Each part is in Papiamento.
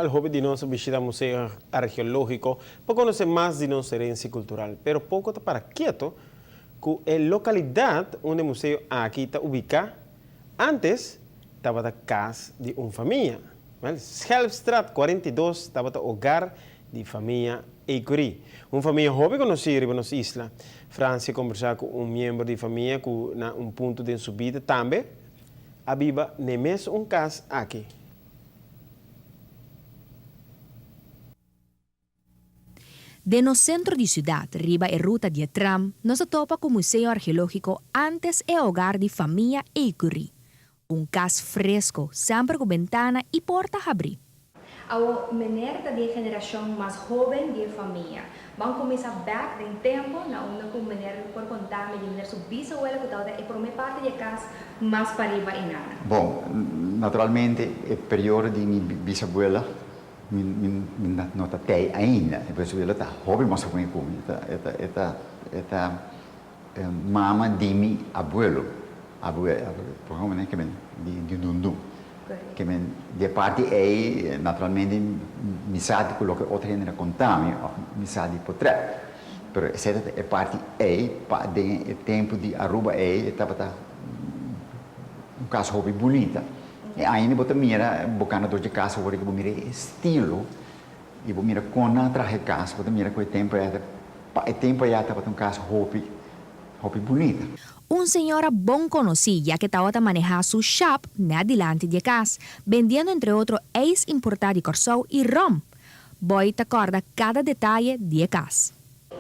Wel, hopi di nos a bishita Museo Arkeológiko pa konosé mas di nos herensia kultural, pero poko ta para keto ku e lokalidat unda e museo aki ta ubiká antes tabata kas di un famia. Wel, Schelpstraat 42 tabata hogar di famia Ecury, un famia hopi konosí riba nos isla. Francia a kombersá ku un miembro di famia ku na un punto den su bida tambe a biba n'e mes un kas aki. Den nos sentro di siudat, riba e ruta di e tram, nos a topa ku Museo Argeológiko antes e hogar di famia Ecury. Un kas fresko, semper ku bentana i porta habrí. Awo meneer ta di e generashon mas hóben di e famia. Ban kuminsá bèk den tempu na unda ku meneer por konta mi di meneer su bisabuela ku tabata e promé parti di e kas mas pariba i nana. Bon, naturalmente e periodo di mi bisabuela mi mi no ta tei ainda. E bisabuela ta hopi mas hoben ku mi. E ta e ta e ta mama di mi abuelo, por ejemplo ke men di Dundu. Ke men di e parti ei naturalmente mi sa di ku loke otro hende a konta mi òf mi sa di potrèt. Pero esei ta e parti ei pa den e tempu di Aruba ei e tabata un kas hopi bunita. E aña bo ta mira bo kana dor dje kas awor bo mira e estilo i bo mira kon nan a traha e kas bo ta mira ku e tempu ei pa e tempu ei tabata un kas hopi hopi bunita. Un señora bon konosí ya ke tabata manehá su shap nèt dilanti di e kas, bendiendo entre otro ijs importá di Kòrsou i ròm. Boy ta kòrda kada detaye di e kas.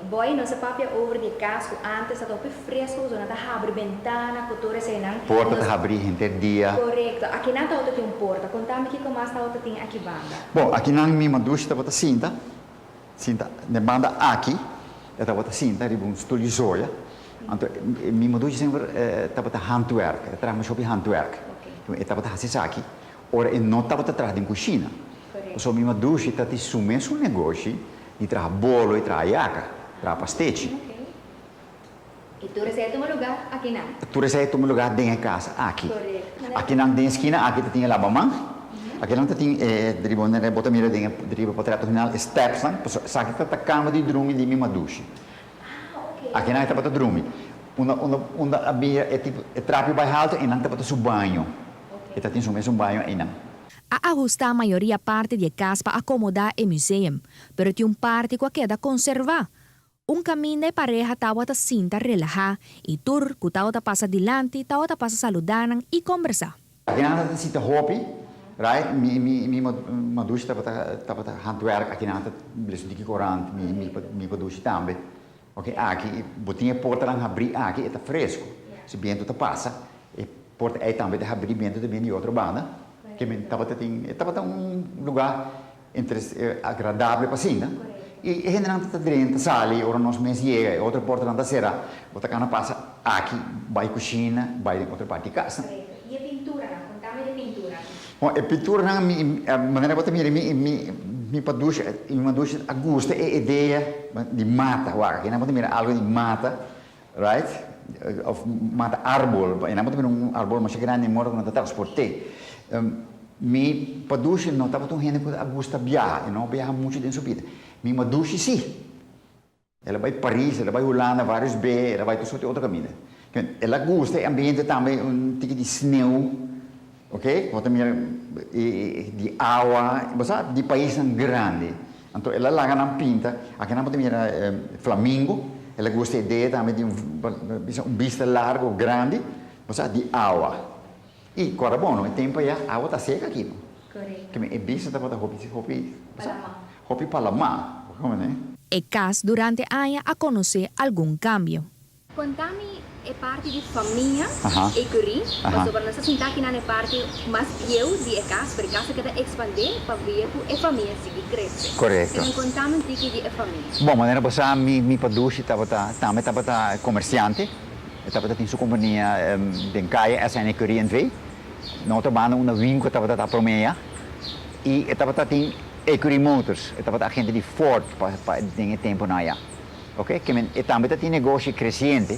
Boy, nos a papia over di e kas ku ántes ta hopi fresku, pasobra nan ta habri bentana ku tur eseinan. Porta ta habrí henter dia. Korekto. Akinan tabata tin un porta. Konta mi kiko mas tabata tin aki banda. Bon, akinan mi madushi tabata sinta. Sinta den banda aki, e tabata sinta riba un stul di zoya. Anto mi modushi semper tabata handwerk, e traha masha hopi handwerk. E tabata hasi esaki ora e no tabata traha den kushina. Pasobra mi madushi ta tin su mesun negoshi di traha bolo i traha yaka, traha pastechi. I tur esei a tuma lugá akinan. Tur esei a tuma lugá den e kas aki. Akinan den e skina aki ta tin e labaman. Akinan ta tin e riba unda bo ta mira den e riba potret original e stèpsnan, pasobra esaki ta ta kama di drumi di mi madushi. Akinan e tabata drumi. Unda unda unda a bira e tipo e trapi bai haltu einan tabata su baño. E ta tin su mesun baño einan. A ahustá mayoria parti di e kas pa akomodá e museum, pero tin un parti ku a keda konservá. Un kaminda e pareha tabata sinta relahá i tur ku tabata pasa dilanti tabata pasa saludá nan i kombersá. Akinan ta sinta hopi, right? Mi mi mi madushi tabata tabata handwerk akinan ta lees un tiki korant mi mi mi padushi tambe. Oke aki bo tin e portanan habrí aki e ta fresku. Si bientu ta pasa e porta ei tambe ta habrí bientu ta bini di otro banda. Ke men tabata tin e tabata un lugá Interes agradable pa asina. I e hendenan ta drenta sali ora nos mes yega e otro portanan ta sera bo ta kana pasa aki bai kushina bai den otro parti di kas. I e pinturanan? Kontami di e pinturanan. Bon e pinturanan mi manera bo ta mira mi mi mi padushi mi madushi a gusta e idea di mata wak aki nan bo ta mira algo di mata right of mata arbol e nan bo ta mira un arbol masha grandi mora ku nan ta transporte mi padushi no tabata un hende ku a gusta biaha e no a biaha muchu den su bida mi madushi si el a bai Paris el a bai Hulanda varios be el a bai tur sorti otro kaminda el a gusta e ambiente tambe un tiki di sneu ok bo ta mira di awa bo sa di paisnan grandi Anto el a laga nan pinta, aki nan por ta mira flamingo, el a gusta e idea tambe di un bisa un bista largo grandi, bo sa, di awa. I kòrda bon no, e tempu ayá awa ta seka aki no. Keme e bista tabata hopi hopi bo sa, hopi palamá, bo komprende? E kas durante aña a konosé algun kambio. Konta mi e parti di famia Ecury, pasobra nos ta sinta aki nan e parti mas bieu di e kas, pero e kas a keda ekspandé pabia ku e famia sigui krese. Korekto. Simen konta mi un tiki di e famia. Bon, manera bo sa mi mi padushi tabata tambe tabata komersiante, e tabata tin su kompania den kaya SN Ecury NV. Na otro banda unda winkel tabata ta promea i e tabata tin Ecury Motors, e tabata agente di Ford pa pa den e tempunan aya. Ok, ke men e tambe ta tin negoshi kresiente,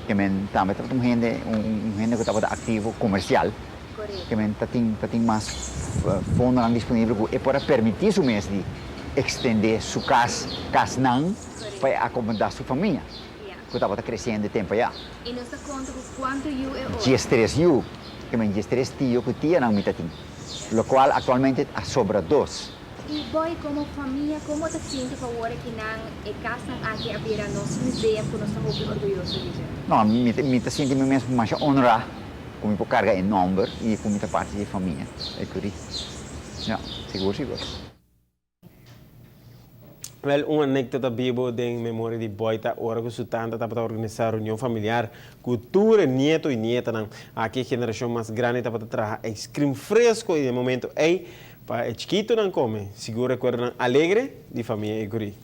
ke men tambe tabata un hende, un hende ku tabata aktivo komersial, ke men ta tin, ta tin mas fondonan disponibel ku e por a permití su mes di ekstendé su kas, kasnan, pa e akomodá su famia ku tabata kresiendo e tempu ayá. I nos ta konta ku kuantu yu e ora? 13 yu, ke men 13 tio ku tianan mi ta tin, lokual aktualmente a sobra dos. I Boy, komo famia, komo ta sinti pa wor ki nan e kasnan aki a bira nos museum ku nos ta hopi orguyoso di dje? No, mi ta sinti mi mes masha honrá ku mi por karga e nòmber i ku mi ta parti di e famia Ecury. Ya, sigur sigur. Wel, un anekdota bibu den memoria di Boy ta ora ku su tanta tabata organisá reunion familiar ku tur e nieto i nietanan. Aki e generashon mas grandi tabata traha ijskrim fresko i den e momento ei pa e chikitonan kome. Sigur rekuerdonan alegre di famia Ecury.